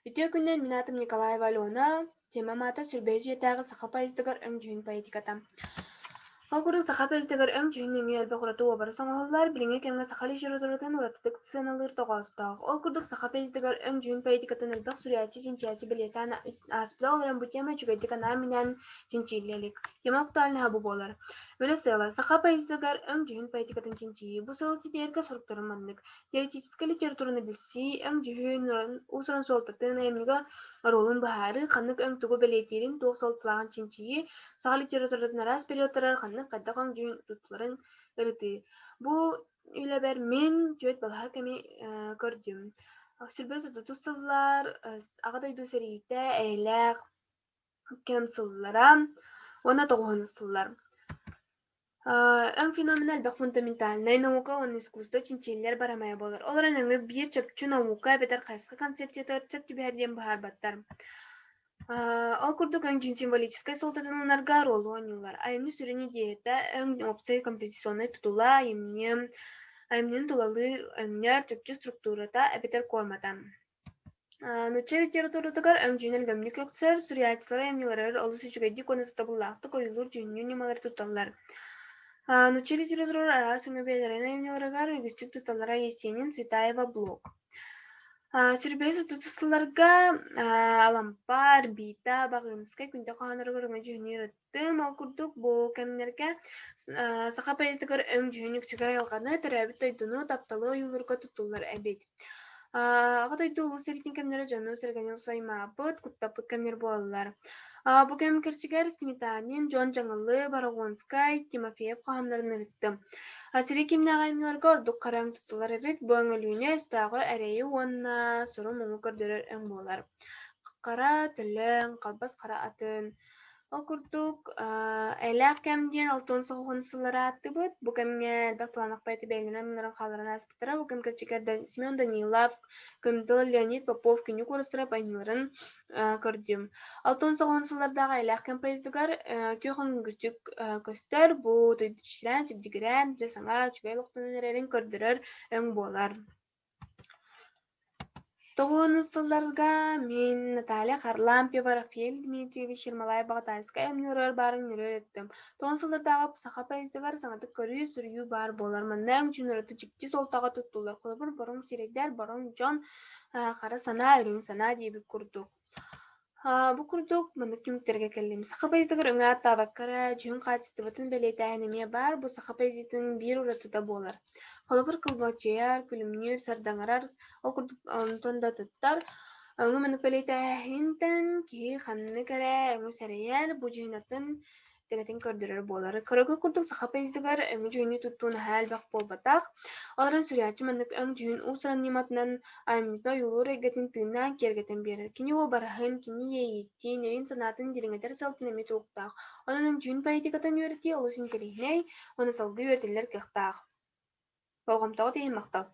Үтүө күнүнэн, мин аатым Николаева Алена, темам аата Сүрбэһис үйэтээҕи саха поэзиятыгар өҥ-дьүһүн поэтиката. Ол курдук саха поэзиятыгар өҥ-дьүһүн нөҥүө элбэх ураты уобарас оҥоһуллар, билиҥҥи кэмҥэ саха литературатын уратытык сыаналыыр тоҕоостоох. Ол курдук саха поэзиятыгар өҥ-дьүһүн поэтикатын элбэх суруйааччы, чинчийээччи бэлиэтээн ааспыта, ол эрэн бу тема үчүгэйдик анаан-минээн чинчийиллэ илик. Тема актуальноһа бу буолар. Үлэ сыала: саха поэзиятыгар өҥ-дьүһүн поэтикатын чинчийии. Бу сыалы ситиһэргэ соруктарым маннык: Теоретическай литератураны билсии, өҥ-дьүһүн, уус-уран суолтатын, айымньыга оруолун быһаарыы, ханнык өҥ тугу бэлиэтиирин, туох суолталааҕын чинчийии, саха литературатын араас периодтарыгар ханнык хайдах өҥ-дьүһүн туттуларын ырытыы. Бу үлэбэр мин түөрт балаһа кэми көрдүм. Сүрбэ сотутус сыллар, Аҕа дойду сэриитэ, эйэлээх кэм сыллара уонна тоҕуһунус сыллар. Өҥ феномена элбэх фундаментальнай наука уонна искусство чинчийэллэр барамайа буолар. Ол эрэн өҥү биир чопчу наука эбэтэр хайысха концепциятыгар сөп түбэһэр диэн быһаарбаттар. Ол курдук өҥ дьиҥ символическай суолтатын ылынарга оруолу оонньууллар. Айымньы сүрүн идеята өҥ уопсай композиционнай тутула, айымньы, айымньыны тулалыыр өҥнөр чопчу структурата эбэтэр куормата. Нуучча литературатыгар өҥ-дьүһүн өлгөмнүк өксөр, суруйааччылар айымньыларыгар олус үчүгэйдик уонна сатабыллаахтык ойуулуур дьүһүннүүр ньымалары тутталлар. Нуучча литературалар араас өҥө бэйэлэрин айымньыларыгар үгүстүк тутталлара Есенин, Цветаева, Блок. Сүрбэһис отутус сылларга Алампа, Арбита, Баҕыыныскай күндэ хоһоонноругар өҥө-дьүһүнү ырыттым. Ол курдук бу кэмнэргэ саха поэзиятыгар өҥ-дьүһүн үксүгэр айылҕаны, төрөөбүт дойдуну, тапталы ойуулуурга туттуллар эбит. Аҕа дойду улуу сэриитин кэмнэрэ дьону-сэргэни аймаабыт, куттаппыт кэмнэр буолаллар. Бу кэм кэрчигэр Сметанин, Дьон Дьаҥылы, Борогонскай, Тимофеев хоһооннорун ырыттым. Сэрии кимнээх айымньыларга ордук хара өҥ туттулар эбит, бу өҥөлүүнү, өстөөҕү эрэйи уонна сору-муҥу көрдөрөр өҥ буолар. Хара, төлөн, халбас хара атын, Ол курдук, эйэлээх кэм диэн алтан соҕуһун сыллары ааттыыбыт. Бу кэмҥэ элбэх талааннаах поэты бэйэлэрин аймаларын хаалларан ааспыттара. Бу кэм кэрчикэр Семен Данилов, Кындыл, Леонид Попов күннүк уурастара айымньыларын көрдүм. Алтан соҕуһун сыллардааҕы эйэлээх кэм поездыгар күөх өҥүгүчүк көстөр. Бу дойду чичилээн, чэбдигирээн, дьэ саҥа үчүгэй олохтонон эрэрин көрдөрөр өҥ буолар. Тоҕуонус сылларга мин Наталья Харлампьева, Рафаэль Дмитриевич Ермолаев-Баҕатаайыскай айымньыларыгар баарын үөрэ ыыттым. Тоҕус сыллардааҕы саха поэзиятыгар саҥатык көрүү, суруйуу баар буолар. Манна өҥ-дьүһүн ураты дьикти суолтаҕа туттуллар. Холобур, бороҥ сирэйдэр, бороҥ дьон, хара санаа, үрүҥ санаа диэбит курдук. Бу курдук маннык түмүктэргэ кэллим. Саха поэзиятыгар өҥө ааттаабакка эрэ, дьүһүн хаачыстыбатын бэлиэтээһин эмиэ баар, бу саха поэзиятын биир уратыта буолар. Холобур, кылбачыйар, күлүмнүүр, сардаҥарар, ол курдук онтон да атыттар. Өҥө маннык бэлиэтээһинтэн киһи ханнык эрэ өҥү сэрэйэр, бу дьүһүн атын дэгэтин көрдөрөр буолар. Көрөргө курдук саха поэзиятыгар өҥү-дьүһүнү туттуу наһаа элбэх буолбатах. Ол эрэн суруйааччы маннык өҥ-дьүһүн уус-уран ньыматынан айымньытын ойуулуур эйгэтин тыыннаан киэргэтэн биэрэр. Кини уобараһын, кини иэйиитин, өйүн-санаатын дириҥэтэр сыалтан эмиэ тулуктаах. Онон өҥ-дьүһүн поэтикатын үөрэтии олус интэриэһинэй уонна салгыы үөрэтиллэр кыахтаах. Болҕомтоҕут иһин махтал.